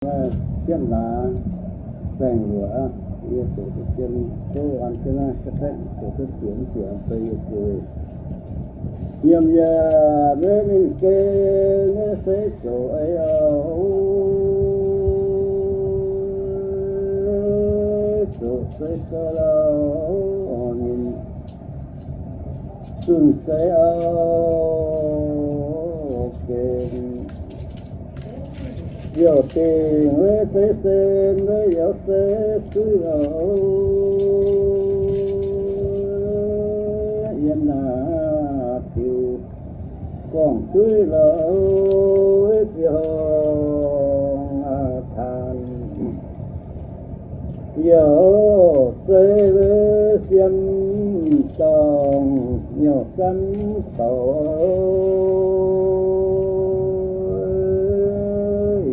Maaih jienv hlaax baengh luoqc aqv. Yie doqc duqv jienv, tov an jienv naaiv cassette doqc duqv jiex mv jiex, beiv yie ziux. Yiem yaac maiv mingh geh, maiv zeiz zoqc ei oc, zoqc zeiv gau lauh, ninh zunh zeiv auv gen. Youh dingc maiv zeiz sen, maiv youh zeiz suiv oc, yiem naaiv diuh gorngv-zuiv lauh, ziouc taan. Youh zeiv maiv siem dorngh, youh zanv douz,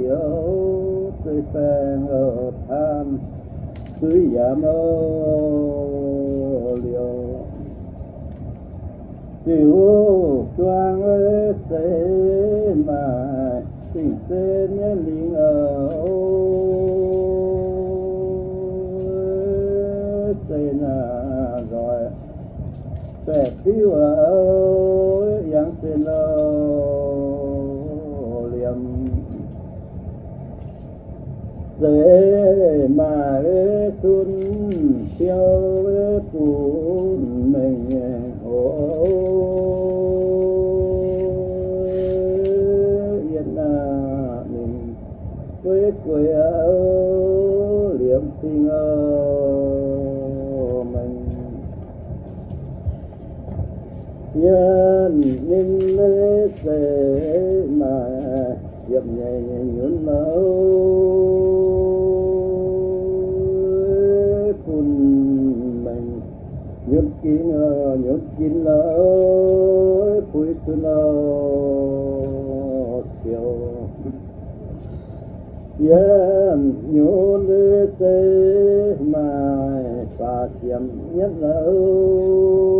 youh zeiv baengh taan, zuiz yaac mouc liouc. Ziux zuangx maiv zeiz maaih, zingh se nyei lingh oc, zeiv naaic nzoih baeqc diuv oc, yangh se loz liemh. Zeiv maaih zunv biouv bun mengh nyei oc, yiem naaiv ninh gueiv gueiv liemh zingh oc, mengh. Yiem ninh maiv zeiz maaih ziepc nyeic nyei nyunc lauh, bun mengh nyunc ginv, nyunc ginv lauh, puix zunv lauh ziouc. Yiem nyunc maiv zeiz maaih faah ziepc nyetv lauh,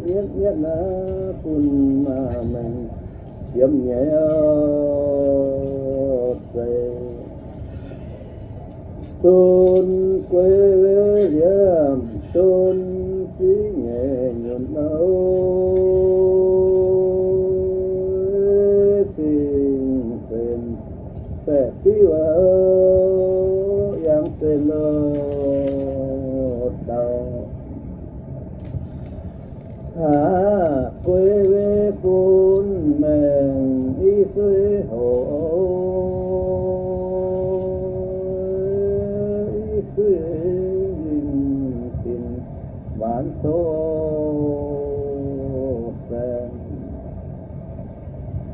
nyetv nyetv naaiv bun maaih mengh ziepc nyeic oc, zeiv. Zunv gueiv liemh zunv ziepc nyeic nyunc lauh, zingh sen baeqc diuv oc, yangh se loz dauh. Haav gueiv bun mengh i suiv hoc, i suiv winh fin maanc doqc saeng.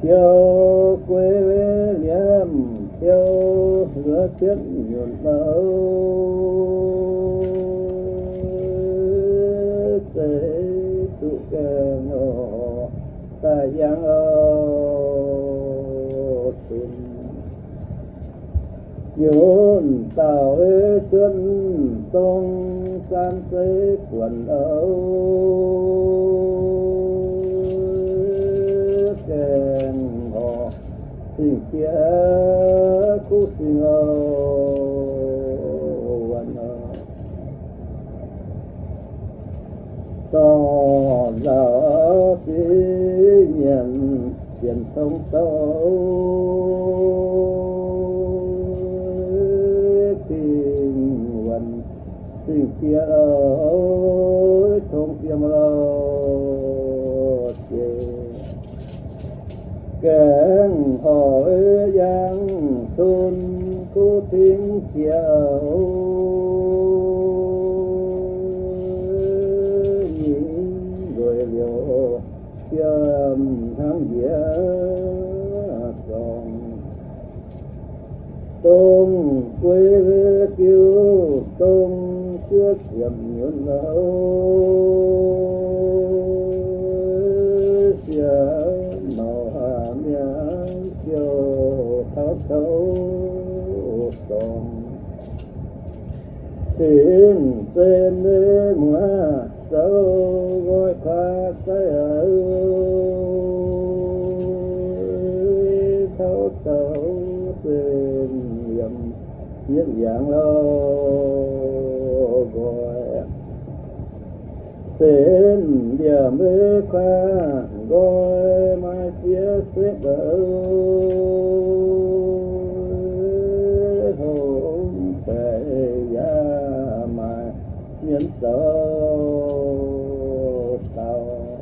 Ciou gueiv liemh ciou luoqc cietv nyunc lauh, zeiv duqv gaengh oc, daaih yangh oc, cunx nyunc dauh ei cuotv dongh zaan zeiv buonc oc, gaengh horc zingh jiex kuv zingh oc, wuonh oc. Dorh nzauh ziqv nyienc zienc tong douh, zingh wuonh zingh jiex oc, tong fiem lauh jiex. Gaengh horc yangh cun kuv tingx jiex oc, nyei nzueic liouc fiem hnangv njiec zorngh. Dongh gueiv biuv dongh juov ziepc nyunc lauh, siex mauc mi'aqv, siou taux touv zorngh. Cingx zeiv nyei muoz zoux nqoi kuaaiv daic, taux Sen liemh yietc yangh lorh nqoi, sen liemh kuaaiv nqoi maaih fiev setv lorh, houv baeqc yaac maaih mienh zoux dauh.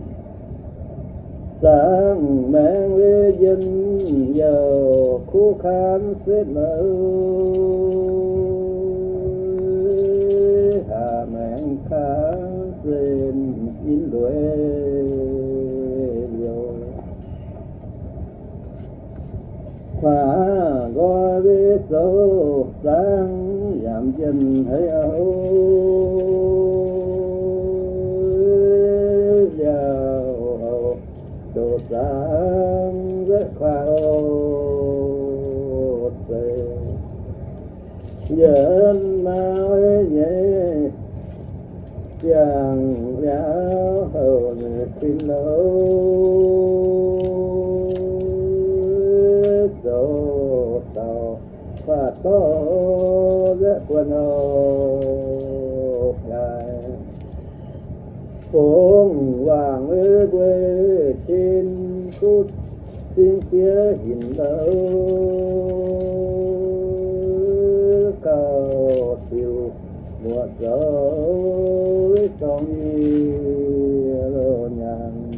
Zaangc maengx yienh youh kuv kaanv setv lorh, haac maengx kaanv sen in lueiz liouh. Kuaaiv nqoi mbuo zoux zaangc yaac jienh haiz auv, liaauc houc zoux zaangc nzengc kuaaiv oc. Zeiz yienh maaz nyei ziangh liaauc houc ninh kuinx louc, zoux dauh kuaaiv dorv nzengc buonc oc. Jaaix fongc waangc mbuo tin kuv cing fiev hinc lorh, gauh diuc muoqc zoux dorngx yie loz nyanc.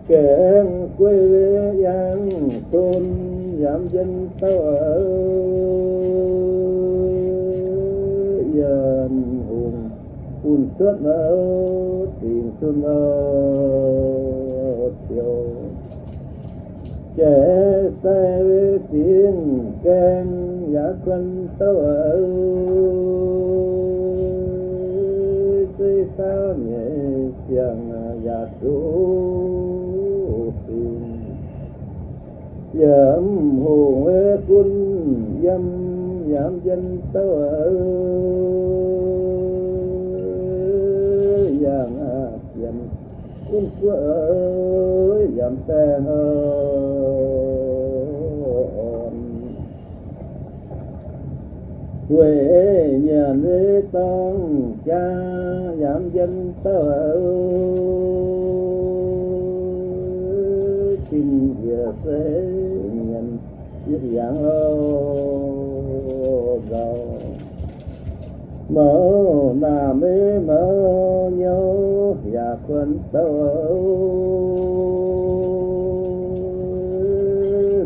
Gaengh gueiv yangh cun yaac jienh dauh, yiem hungh bun cuotv lorh dingc cun lorh ziouc jai sai dingc gaengh yaac kuonx dauh, zeiv saauv nyei ziangh yaac zuqc dingc. Yiem hungh bun yiem yaac jienh dauh, yangh jienh gunv guoqv yaac baengh orn. Weic nyanc weic dorngh jaa yaac jienh dauh, tin njiec se nyanc yietc yangh lorh nzauh. Mouz naamh maiv mouz nyouz yaac kuonx douc,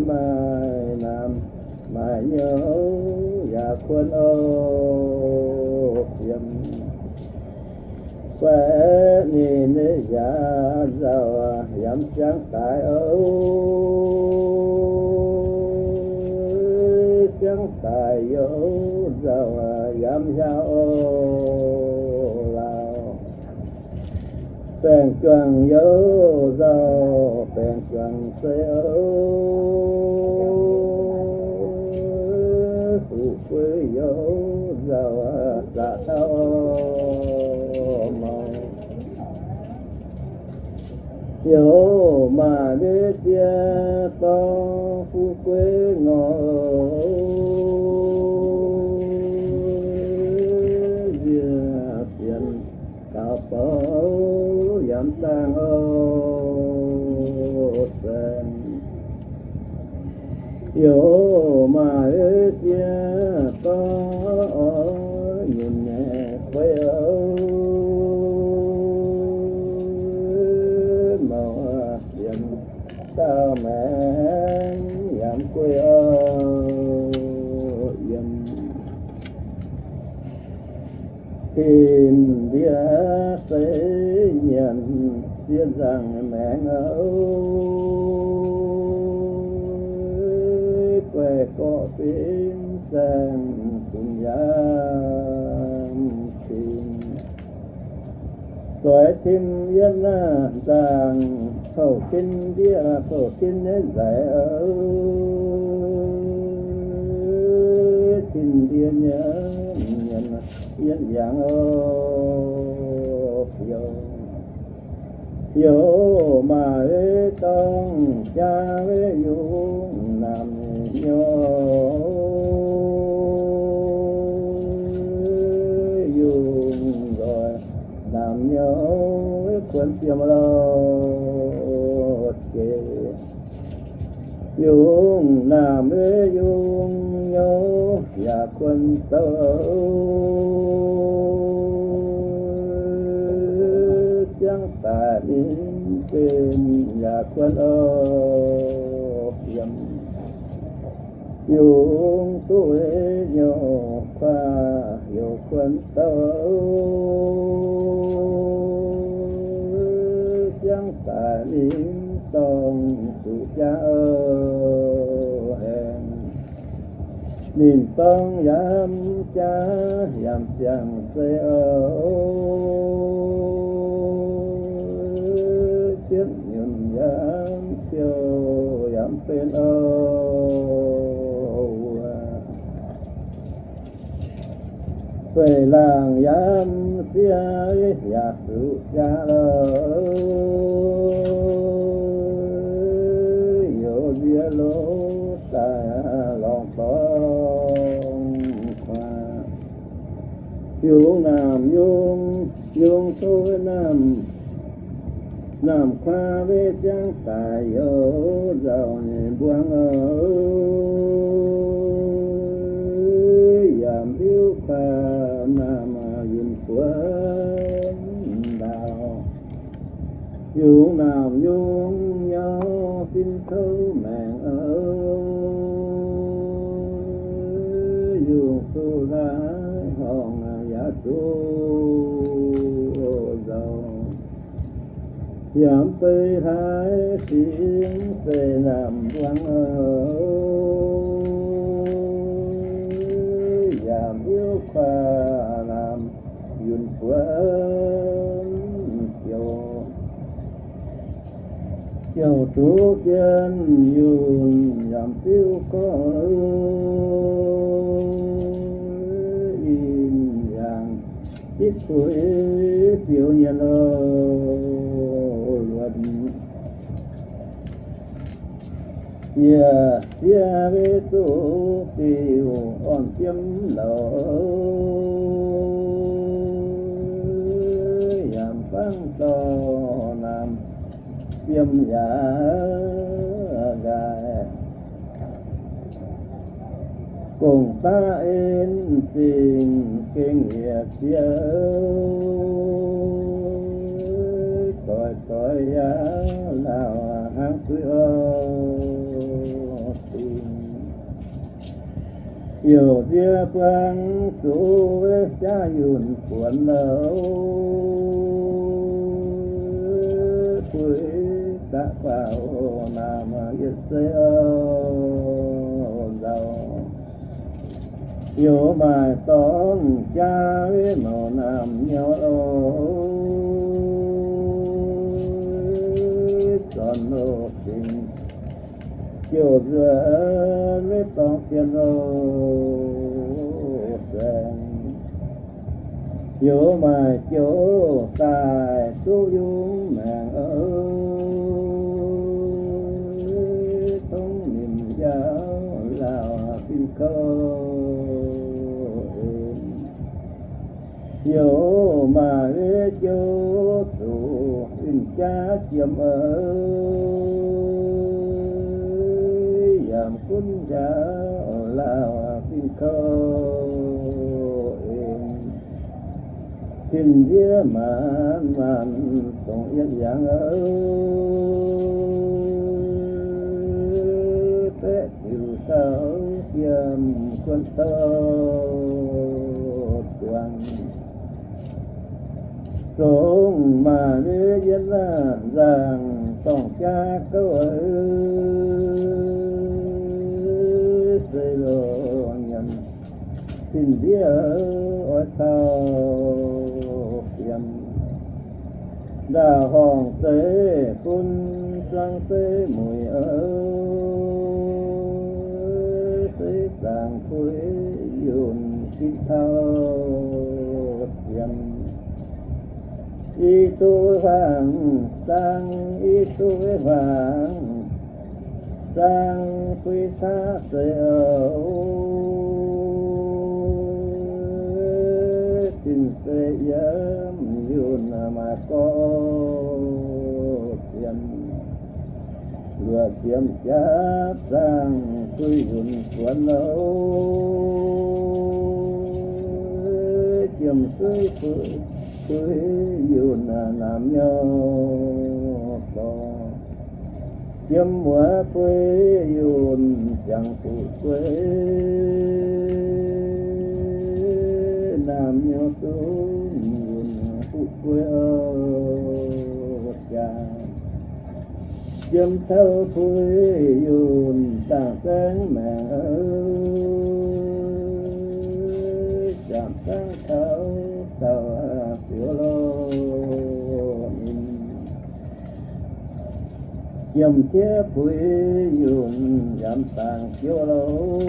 maaih naamh maaih nyouz yaac kuonx oc. Yiem baeqc ninh nyei yaac nzauh, yaac mv siangv daaih oc. Siangv daaih youc nzauh, yaac mv hiauv oc. Lauh baengh juangc youc nzauh, baengh juangc se oc. Fu'jueiv youc nzauh, zaqc taux maux. Youc maaih maiv ziex dorngx fu'jueiv ngorc, nziec sienx gaux bouc yaac mv dangh oc. Saeng youc maaih maiv ziex dorngx oix nyunc nyei kuei oc. Mouc sienx gauh maengx yaac mv guei oc. Yiem tin ndie se nyanc sieqv nzangc maengx oc. Guaih gorqv fingx saeng bun yaac mv fingx. Doix tim yietv naaiv nzangc, kouv tin ndie kouv tin nyei nzaic oc. Tin ndie nyei nyanc yietv yangh oc. Youc youc maaih maiv dorngx jaa maiv yungz Yiem lorh jiex yungh naamh yungh nyouz yaac kuonx douh, ziangh daic ninh benx yaac kuonx yiem. Yungh duqv nyouh kuaav youc kuonx douh, ziangh daic ninh dorngh zuqc jaax aengx. Ninh dorngh yaac jaax yaac ziangh zeiz, jienv nyunc yaac ciouv yaac benx wuov. Feix laangc yaac siev yaac zuqc jaax lorh, youz nziex loz daaih lorngx dorngh kuaav. Yungh naamh yungh, yungh duqv naamh, naamh kuaav maiv ziangh daic youz nzauh nyei mbuangz, yaac mbiuv kuaav naamh yunh buonc ndaauh. Yungh naamh yungh nyauv fin kouv maengc, yungh duqv naaiv horngh yaac zuqc nzauh. Yaac mv beiv hlaax singx zeiz naamh mbuangz, yaac mbiuv kuaav naamh yunh buonc jouh. Jouh duqv jienv yunh yaac mbiuv gorngv, ih yangh jitv buix biouv nyei loh luonx. Yie siev maiv duqv diuh orn-jiem louc, yaac fangv dorh naamh fiem yaac nqaaih. Gong-daqv en zingh gengh yietc ziex, doix-doix yaac lauh hnangv zuiz oc. Dingc youc nziex buangv zuqc jaax yunh buonc louc, buix daqv guaax naamh yietc zeiv oc nzauh. Youz maaih dorngx jaax mouc naamh nyauv oc, zornc loz-fingx jouh nzuonx maiv dorngx zien oc saeng. Youz maaih jouh daaih duqv yungz maengc oc, tongv nimc njaaux lauh fin kouv en. Youz maaih jouh zuqc winh jaax jiem oc, yaac gunv njaaux lauh fin kouv en. Tin-ndiev maanc maanc dongh yietc yangh oc, baeqv diuc gauh jiem guon douh zuangx. Zongc maaih maiv yietv naaiv nzangc dorngh jaax gouv oc, se loz nyanc tin-ndiev oix cau fiem. Ndaauh horngc zeiv bun zuangx zeiv mueic oc, se zaangc kuiv yunh fih taux fiem. I duqv huaang zaangc, i duqv huaang zaangc kuiv caqv seix oc, zinh zeiv yiem yunh maaih gorx Jiem jaav zaangh fuix yunh buonc louh, jiem suiv fuix, fuix yunh naamh nyouz dorngx. Jiem muoz fuix yunh ziangh fuqv gueix, naamh nyouz zungv yunh fuqv gueix oc jaax. Jiem taux fuix yunh dangh saengv maengc, jiem zaangv taux dauh ziouc loh ninh. Jiem jiex fuix yunh yaac dangh jouv louh,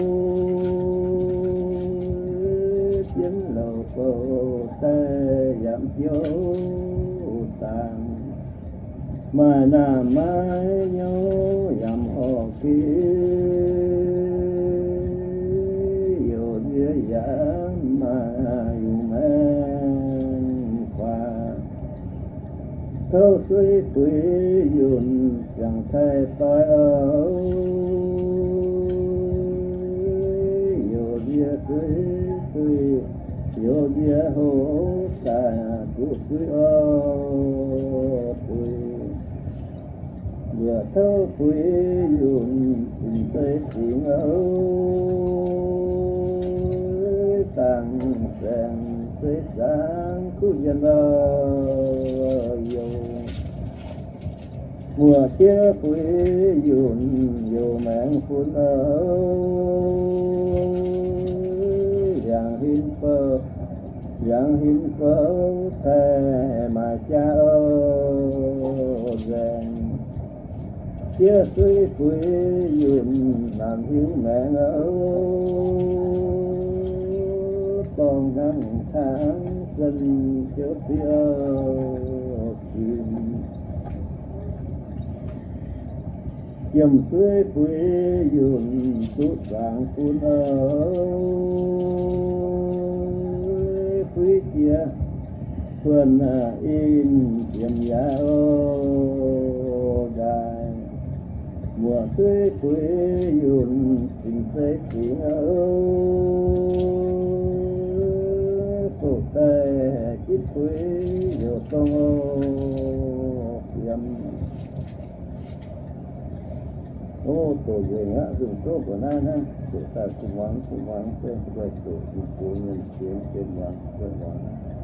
jienv louh bouh daaih yaac jouv dangh. Maaih naamh maiv nyouz yaac horpc geh, youc nziex yaac maaih yungz maengx guaax. Tov suiv fuix yunh ziangh taaih doix oc, youc nziex suiv suiv, youc nziex hoc daaih duqv suiv oc buix. Mbuoqc tov fuix yunh zinh zeiv dingc oc, dangh saengx zeiv zaangc kuv yienh oc youc. Muoc jiex fuix yunh youc maengx fun oc, yangh hin bouh, yangh hin bouh taaih maaic jaax oc nzaengc. Jiex suiv fuix yunh naanc hiuv maengx oc, dorngh hnangv kangv zinh jouv sic oc. Jiem suiv fuix yunh duqv zaangc bun oc, fuix jiex buonc in ziemx yaac oc ndaaih. Muoc suiv fuix yunh zingh zeiv dingc oc, doqc daaih gitv fuix youc dongh oc. Yiem o doqc nzengc aqv, nzunc zouv mbuoqc naaiv hnangv, doqc daaih kuv muangx kuv muangx, se doqc mbuo mienh sienx mienh muangx, muangx.